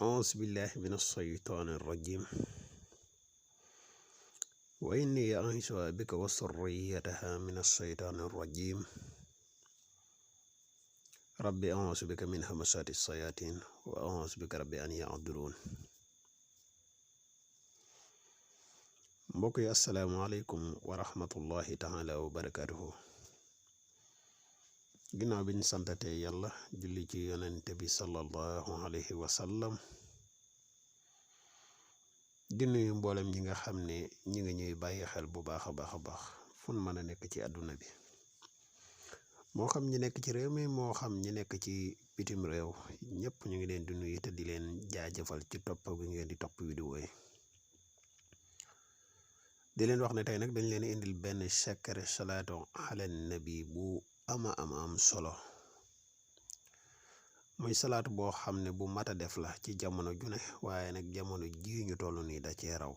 أعوذ بالله من الشيطان الرجيم وإني أعيذها بك وذريتها من الشيطان الرجيم ربي أعوذ بك من همزات الشياطين وأعوذ بك ربي أن يحضرون. mbokk yi asalaamaaleykum wa rahmatullahi taala wa barakatuhu. ginnaaw bi ñu santatee yàlla julli ci yonente bi sallallahu alayhi wa sallam di nuyu mboolem ñi nga xam ne ñi nga ñuy bàyyi xel bu baax a baax fun mën a nekk ci àdduna bi, moo xam ñi nekk ci réew mi moo xam ñi nekk ci bitim réew, ñëpp ñu ngi leen di nuyu te di leen jaajëfal ci topp gi ngeen di topp vidéo yi. di leen wax ne tey nag dañ leen indil benn secret salaatu ala nabi bu am solo, muy salaatu boo xam ne bu mat a def la ci jamono ju ne, waaye nag jamono ji ñu toll nii da cee raw.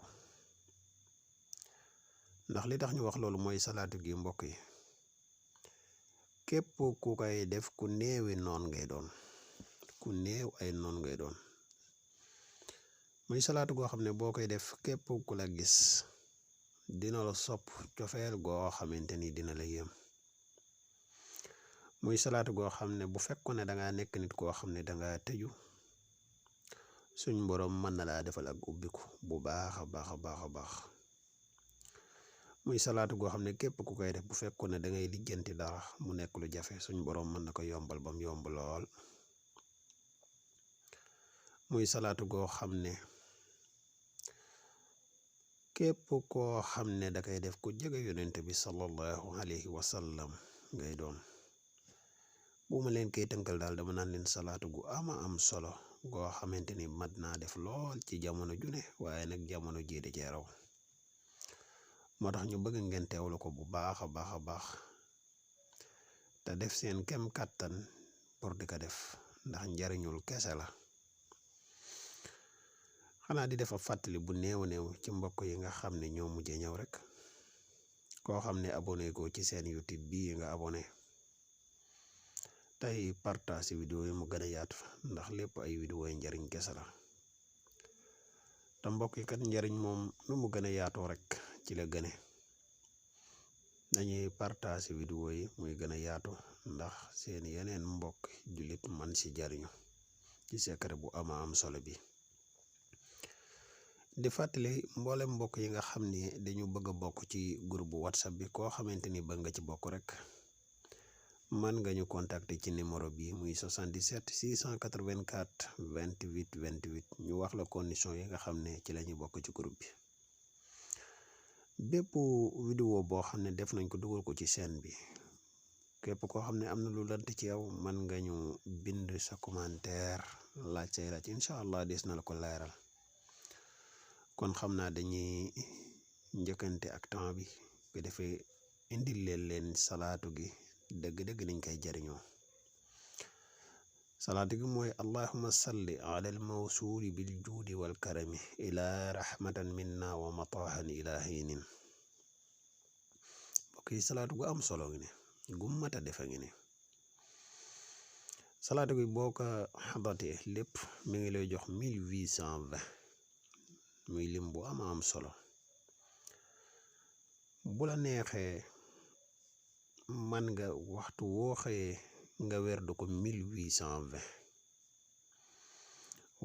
ndax li tax ñu wax loolu mooy salaatu gi mbokk yi, képp ku koy def ku néewi noon ngay doon, ku néew ay noon ngay doon. muy salaatu goo xam ne boo koy def képp ku la gis dina la sopp cofeel goo xamante ni dina la yéem. muy salaatu goo xam ne bu fekkoon ne dangaa nekk nit koo xam ne dangaa tëju, suñ borom mën na laa defal ak ubbiku bu baax a baax. muy salaatu goo xam ne képp ku koy def bu fekkoon ne dangay lijjanti dara mu nekk lu jafe, suñ borom mën na ko yombal bam yomb lool. muy salaatu goo xam ne képp koo xam ne da koy def ku jege yonente bi sallallahu alayhi wa sallam ngay doon. bu ma leen koy tënkal daal dama naan leen salaatu gu am solo goo xamante ni mat naa def lool ci jamono ju ne, waaye nag jamono jii da cee raw. moo tax ñu bëgg ngeen teewlu ko bu baax a baax te def seen kem kàttan pour di ko def, ndax njariñul kese la. xanaa di defa fàttali bu néew ci mbokk yi nga xam ne ñoo mujjee ñëw rek, koo xam ne abonné ko ci seen YouTube bii nga abonné, tey partage vidéo yi mu gën a yaatu, ndax lépp ay vidéo yi njariñ kese la. te mbokk yi kat njariñ moom nu mu gën a yaatoo rek ci la gëne. dañuy partage vidéo yi muy gën a yaatu, ndax seen yeneen mbokk jullit man si jariñu ci secret bu am solo bi. di fàttali mboolem mbokk yi nga xam ne dañu bëgg a bokk ci groupe bu WhatsApp bi, koo xamante ni bëgg nga ci bokk rek mën nga ñu contacter ci numéro bi muy 77 684 28 28 ñu wax la condition yi nga xam ne ci la ñu bokk ci groupe bi. bépp vidéo boo xam ne def nañ ko dugal ko ci chaîne bi, képp koo xam ne am na lu lant ci yow mën nga ñu bind sa commentaire laaj say laaj, incha allah des na la ko leeral. kon xam naa dañuy njëkkante ak temps bi, ko defee indil leen salaatu gi dëgg-dëgg niñ koy jariñoo. salaatu gi mooy allahumma salli ala al mawsuuli bil juudi wal karami ila rahmatan minna wa matahan ila hinin. mbokk yi salaatu gu am solo ngi ne, gu mat a defa ngi ne. salaatu gi boo ko xadatee lépp mi ngi lay jox 1820, muy lim bu am solo. bu la neexee man nga waxtu woo xëyee nga werdu ko 1820,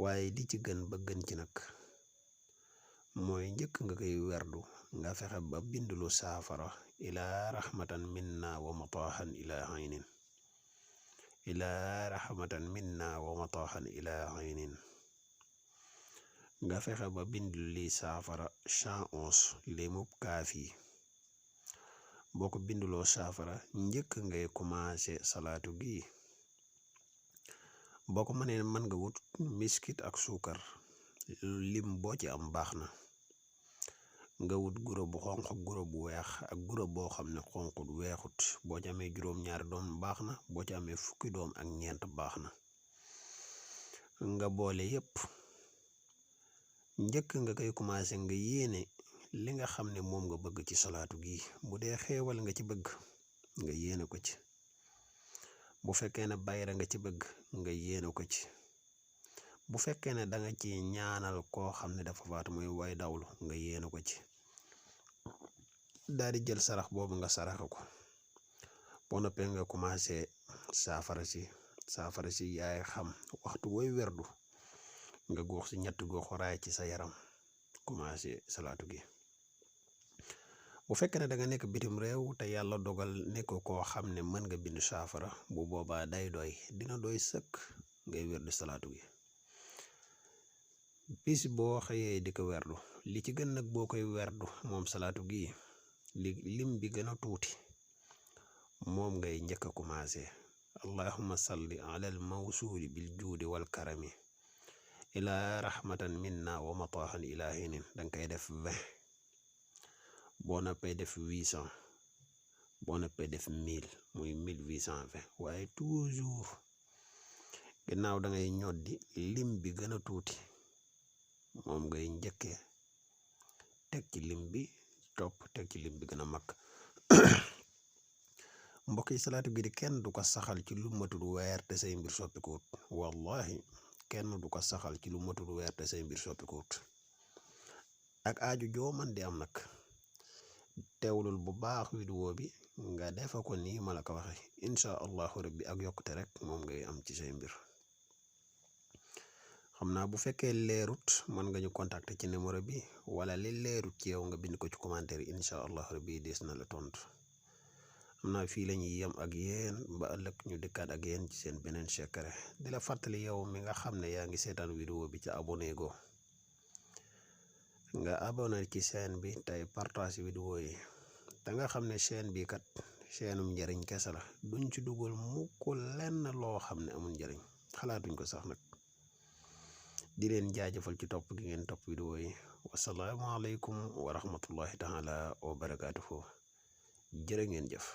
waaye di ci gën ba gën ci nag mooy njëkk nga koy werdu nga fexe ba bindulu saafara ila rahmatan minna wa matahan ila aynin, ila rahmatan minna wa matahan ila aynin. nga fexe ba bindul li saafara 111 limub kaafi. boo ko binduloo saafara njëkk ngay commencé salaatu gi, boo ko mënee mën nga wut miskit ak suukar, lim boo ci am baax na. nga wut guro bu xonq ak guro bu weex, ak guro boo xam ne xonqut weexut. boo ci amee juróom-ñaari doom baax na, boo ci amee fukki doom ak ñeent baax na. nga boole yépp njëkk nga koy commencé nga yéene li nga xam ne moom nga bëgg ci salaatu gi. bu dee xeewal nga ci bëgg nga yéene ko ci, bu fekkee ne bayra nga ci bëgg nga yéene ko ci, bu fekkee ne da nga ci ñaanal koo xam ne dafa faatu muy way dawlu nga yéene ko ci daal di jël sarax boobu nga saraxe ko boo noppee nga commencé saafara si yaay xam waxtu woy werdu nga góox si ñetti góoxu raay ci sa yaram commencé salaatu gi. bu fekkee ne da nga nekk bitim réew te yàlla dogal nekk koo xam ne mën nga bind saafara bu boobaa day doy dina doy sëkk ngay werdu salaatu gi. bis boo xëyee di ko werdu li ci gën nag boo koy werdu moom salaatu gi lim bi gën a tuuti moom ngay njëkk a commencé allahumma salli ala al mawsuuli bil juudi wal karami ila rahmatan minna wa matahan ila hinin danga koy def 20 boo noppee def 800 boo noppee def 1000 muy 1820 waaye toujours ginnaaw da ngay ñoddi lim bi gën a tuuti moom ngay njëkkee teg ci lim bi topp teg ci lim bi gën a mag. mbokk yi salaatu gi di kenn du ko saxal ci lu matul weer te say mbir soppikuut wallahi kenn du ko saxal ci lu matul weer te say mbir soppikuut ak aaju joo man di am nag teewlul bu baax vidéo bi nga defa ko nii ma la ko waxe insha allahu rabbi ak yokkute rek moom ngay am ci say mbir. xam naa bu fekkee leerut mën nga ñu contacter ci numéro bi wala li leerut ci yow nga bind ko ci commentaire yi insha allahu rabbi des na la tontu. xam naa fii la ñuy yem ak yéen ba ëllëg ñu dikkaat ak yéen ci seen beneen secret di la fàttali yow mi nga xam ne yaa ngi seetaan vidéo bi ci abonné go nga abonné ci chaîne bi tey partage vidéo yi te nga xam ne chaîne bi kat chaînum njariñ kese la duñ ci dugal mukk lenn loo xam ne amul njariñ xalaatuñ ko sax nag. di leen jaajëfal ci topp gi ngeen topp vidéo yi wasalaamu aleykum wa rahmatullahi taala wa barakaatuhu jërë ngeen jëf.